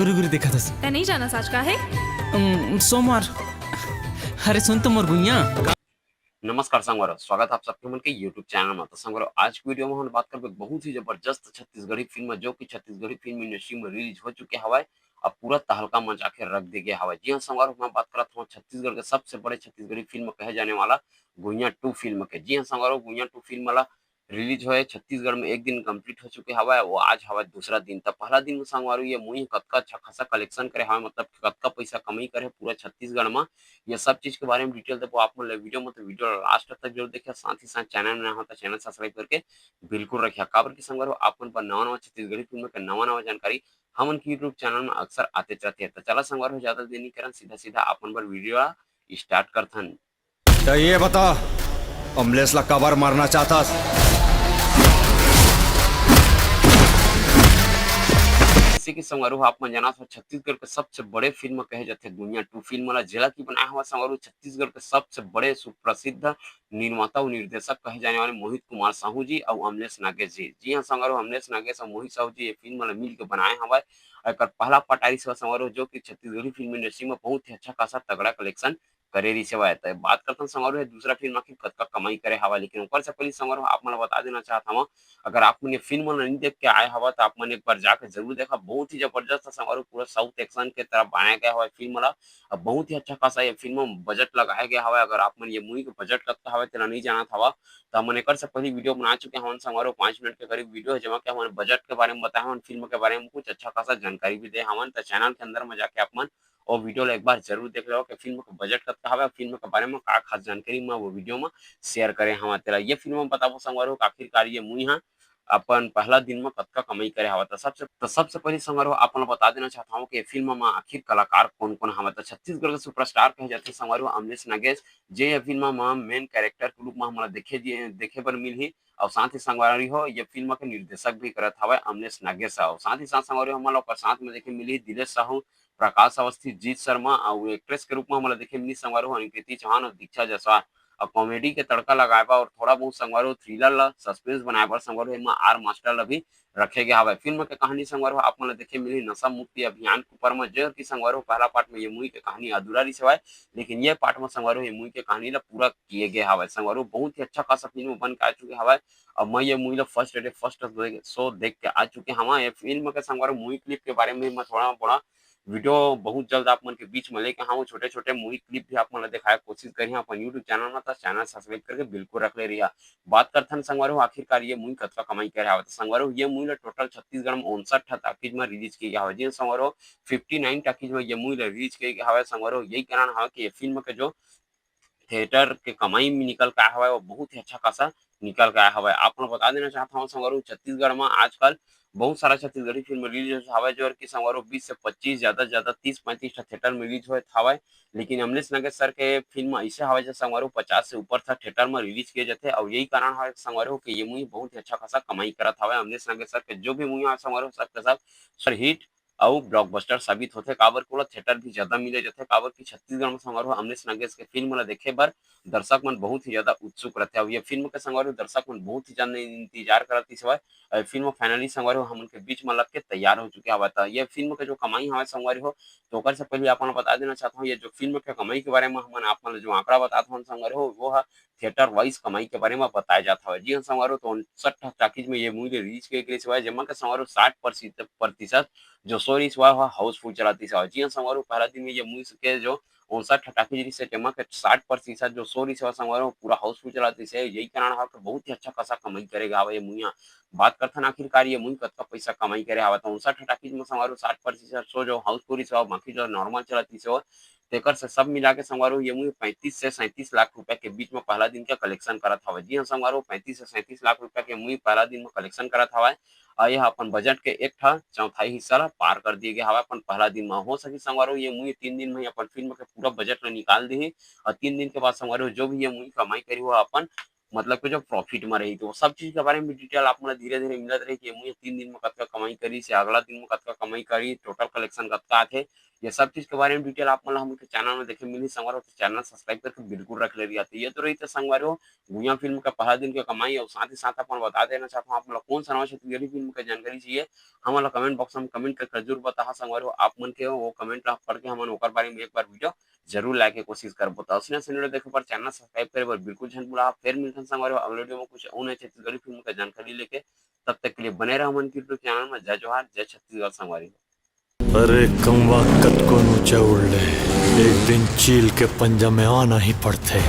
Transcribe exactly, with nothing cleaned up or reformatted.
गुरु गुरु देखत हस। तैं नहीं जाना साच का है? उम, सोमवार। अरे सुन तो मोर गुइया। नमस्कार संगवारो, स्वागत आप सबके मन के YouTube चैनल में। तो संगवारो, आज के वीडियो में हम बात करबे बहुत ही जबरदस्त छत्तीसगढ़ी फिल्म, जो कि छत्तीसगढ़ी फिल्म इंडस्ट्री में रिलीज हो चुके हवय, अब पूरा तहलका मचा के रख दे गया हवय। जी हाँ संगवारो, मैं बात करत हूँ छत्तीसगढ़ के सबसे बड़े छत्तीसगढ़ी फिल्म कहे जाने वाला गुइया टू फिल्म के। जी हाँ संगवारो, गुइया टू फिल्म वाला रिलीज होए छत्तीसगढ़ में एक दिन कंप्लीट हो चुके हवय, वो आज हवय दूसरा दिन। त पहला दिन में संगवारो ये मुई कतका अच्छा खासा कलेक्शन करे हवय, मतलब कतका पैसा कमाई करे हे पूरा छत्तीसगढ़ में, ये सब चीज के बारे में डिटेल देबो आप मन ले वीडियो में। तो वीडियो लास्ट तक जरूर देखिए, साथ ही साथ चैनल में नया हो तो चैनल सब्सक्राइब करके बिल्कुल रखिए, काबर कि संगवारो आप मन पर नवा नवा छत्तीसगढ़ी फिल्म के नवा नवा जानकारी हमन के YouTube चैनल में अक्सर आते रहते। तो चला संगवारो, ज्यादा देर नहीं करन, सीधा सीधा आप मन बर वीडियो स्टार्ट करथन। तो ये बता, अमलेश ला काबर मारना चाहता? जैसे कि संगवारो आप मन जानत हो, छत्तीसगढ़ के सबसे बड़े फिल्म कहे जाथे गुइया टू फिल्म ला, जेला की बनाए हुआ संगवारो छत्तीसगढ़ के सबसे बड़े सुप्रसिद्ध निर्माता और निर्देशक कहे जाने वाले मोहित कुमार साहू जी और अमलेश नागेश जी। जी हाँ संगवारो, अमलेश नागेश और मोहित साहू जी ये फिल्म ला मिल के बनाए हवय। एकर पहला पार्ट आइस हवय संगवारो, जो कि छत्तीसगढ़ी फिल्म इंडस्ट्री में बहुत ही अच्छा खासा तगड़ा कलेक्शन करे रिहिस हवय। त बात करथन संगवारो, ये दूसरा फिल्म आखिर कतका कमाई करे हवय, लेकिन ओकर से पहले संगवारो आप मन ला बता देना चाहत हवं, अगर आप मन ये फिल्म ला नहीं देख के आए हवय, त आप मन एक बार जाके जरूर देखा। बहुत ही जबरदस्त है संगवारो, पूरा साउथ एक्शन के तरह बनाया गया हवय फिल्म ला। अब बहुत ही अच्छा खासा ये फिल्म में बजट लगाया गया हवय। अगर आप मन ये मूवी के बजट कतका हवय, तेला नहीं जानत हवा, त हमन एकर से पहले वीडियो बना चुके हवन संगवारो, पाँच मिनट के करीब वीडियो है, जेमा के हमन बजट के बारे में बताए हवन, फिल्म के बारे में कुछ अच्छा खासा जानकारी भी दे हवन। त चैनल के अंदर में जाके आप मन वो वीडियो ला एक बार जरूर देख लेवा कि फिल्म का बजट कतका हवय, फिल्म के बारे में का खास जानकारी मैं वो वीडियो में शेयर करे हवं तेला। ये फिल्म में बताबो संगवारो, आखिरकार ये मूवी हा अपन पहला दिन में कतका कमाई करे हवय। त सबसे, त सबसे पहले संगवारो आप मन ला बता देना चाहत हवं कि ये फिल्म में आखिर कलाकार कौन कौन हवय। त छत्तीसगढ़ के सुपरस्टार कहे जाथे संगवारो अमलेश नागेश, जे ये फिल्म में मेन कैरेक्टर के रूप में हमला देखे, देखे बर मिलही। और साथ ही संगवारी हो, ये फिल्म के निर्देशक भी करत हवय अमलेश नागेश। और साथ ही साथ संगवारी हो, हमला ओकर साथ में देखे मिलही दिलेश साहू, प्रकाश अवस्थी, जीत शर्मा, और एक्ट्रेस के रूप में हमला देखे मिली संगवारी हो अनिकृति चौहान और दीक्षा जायसवाल। और कॉमेडी के तड़का लगाए बर और थोड़ा बहुत संगवारी हो थ्रिलर ला सस्पेंस बनाए बर संगवारी हो एमा आर मास्टर ला भी रखे गए हवय। फिल्म के कहानी संगवारी हो आप मन ला देखे मिली नशा मुक्ति अभियान के ऊपर में, जो कि संगवारी हो पहला पार्ट में ये मूवी के कहानी अधूरा रहिस हवय, लेकिन ये पार्ट में संगवारी हो ये मूवी के कहानी ला पूरा किए गए हवय। संगवारी हो बहुत ही अच्छा खासा फिल्म बन के आ चुके हवय। अब मैं ये मूवी ला फर्स्ट डे फर्स्ट शो देख के आ चुके हवं। ये फिल्म के संगवारी हो मूवी क्लिप के बारे में मैं थोड़ा बड़ा वीडियो बहुत जल्द आप मन के बीच में लेके आऊँ। छोटे-छोटे मूवी क्लिप भी आप मन ला दिखाए के कोशिश करिहा अपन YouTube चैनल में, त चैनल सब्सक्राइब करके बिल्कुल रख ले रहिहा। बात करथन संगवारी हो, आखिरकार ये मूवी कतका कमाई करे हवय। त संगवारी हो, ये मूवी ला टोटल छत्तीसगढ़ में उनसठ टॉकीज में रिलीज किए गए हवय। जी संगवारी हो, फिफ्टी नाइन टॉकीज में ये मूवी ला रिलीज किए गए हवय। संगवारी हो, यही कारण हवय कि ये फिल्म के जो थिएटर के कमाई में निकल के आए हवय, वो बहुत ही अच्छा खासा निकल के आए हवय। आप मन बता देना चाहत हवं संगवारी हो, छत्तीसगढ़ में आजकल बहुत सारा छत्तीसगढ़ी फिल्म रिलीज होत हवय, जो कि संगवारी हो बीस से पच्चीस, ज्यादा से ज्यादा तीस पैंतीस ठा थिएटर में रिलीज होत हवय। लेकिन अमलेश नागेश सर के फिल्म ऐसे हवय, जो संगवारी हो पचास से ऊपर ठा थिएटर में रिलीज किए जाथे, और यही कारण हवय संगवारी हो कि ये मूवी बहुत ही अच्छा खासा कमाई करत हवय। अमलेश नागेश सर के जो भी मूवी हवय संगवारी हो, सबके सब सुपरहिट अउ ब्लॉकबस्टर साबित होथे, काबर कि ओला थिएटर भी ज्यादा मिले जाथे, काबर कि छत्तीसगढ़ में संगवारी हो अमलेश नागेश के फिल्म ला देखे बर दर्शक मन बहुत ही ज्यादा उत्सुक रहथे। अउ ये फिल्म के संगवारी हो दर्शक मन बहुत ही ज्यादा इंतजार करत रहिस हवय। अउ ये फिल्म फाइनली संगवारी हो हमन के बीच में लग के तैयार हो चुके हवय। त ये फिल्म के जो कमाई हवय संगवारी हो, तो ओकर से पहले आप मन ला बता देना चाहत हूँ, ये जो फिल्म के कमाई के बारे में हमन आप मन ला जो आंकड़ा बतात हन संगवारी हो, वो ह थिएटर वाइज कमाई के बारे में बताए जात हवय। जी हाँ संगवारी हो, तो उनसठ टॉकीज में ये मूवी रिलीज किए गए हवय, जेमा के संगवारी हो साठ प्रतिशत जो शो रिहिस हवय, हाउसफुल चलत रिहिस हवय। जी हाँ संगवारी हो, पहला दिन में ये मूवी के जो उनसठ टॉकीज रिहिस हे, जेमा के साठ प्रतिशत जो शो रिहिस हवय संगवारी हो, पूरा हाउसफुल चलत रिहिस हे। यही कारण हवय कि बहुत ही अच्छा खासा कमाई करे गे हवय ये मूवी ह। बात करथन आखिरकार ये मूवी कतका पैसा कमाई करे हवय, तो उनसठ टॉकीज में संगवारी हो साठ प्रतिशत शो जो हाउसफुल रिहिस हवय, बाकी जो नॉर्मल चलत रिहिस हवय, तेकर से सब मिला के संगवारी हो ये मूवी पैंतीस से सैंतीस लाख रुपए के बीच में पहला दिन के कलेक्शन करत हवय। जी हाँ संगवारी हो, पैंतीस से सैंतीस लाख रुपए के मूवी पहला दिन में कलेक्शन करत हवय। अउ ये ह अपन बजट के एक ठा चौथाई हिस्सा ला पार कर दिए गए हवय अपन पहला दिन में। हो सके संगवारी हो ये मूवी तीन दिन में ही अपन फिल्म के पूरा बजट ला निकाल दिही, अउ तीन दिन के बाद संगवारी हो जो भी ये मूवी कमाई करी, वो अपन मतलब कि जो प्रॉफिट में रही। तो वो सब चीज के बारे में डिटेल आप मन ला धीरे-धीरे मिलत रही कि ये मूवी तीन दिन में कतका कमाई करी, से अगला दिन में कतका कमाई करी, टोटल कलेक्शन कतका आथे, ये सब चीज के बारे में detail आप मन ला हमन के channel में देखे मिलही संगवारी हो। तो channel subscribe करके बिल्कुल रख ले रहिया। तो ये तो रहिस संगवारी हो गुइयां फिल्म का पहला दिन के कमाई। और साथ ही साथ अपन बता देना चाहता हूँ आप मन ला कौन सा नवा छत्तीसगढ़ी फिल्म का जानकारी चाहिए, हमन ला comment box में comment करके जरूर बताहा संगवारी हो। आप मन के वो comment ला पढ़ के हमन ओकर बारे में एक बार video जरूर लाए के कोशिश करबो। तो अइसने video देखे बर channel subscribe करे बर बिल्कुल झन भुला। फिर मिलथन संगवारी हो अगले video में कुछ अउ नए छत्तीसगढ़ी फिल्म का जानकारी लेके। तब तक के लिए बने रहो हमन के YouTube channel में। जय जोहार, जय छत्तीसगढ़ संगवारी हो। अरे कौवा कतको ऊंचा उड़ ले, एक दिन चील के पंजा में आना ही पड़थे।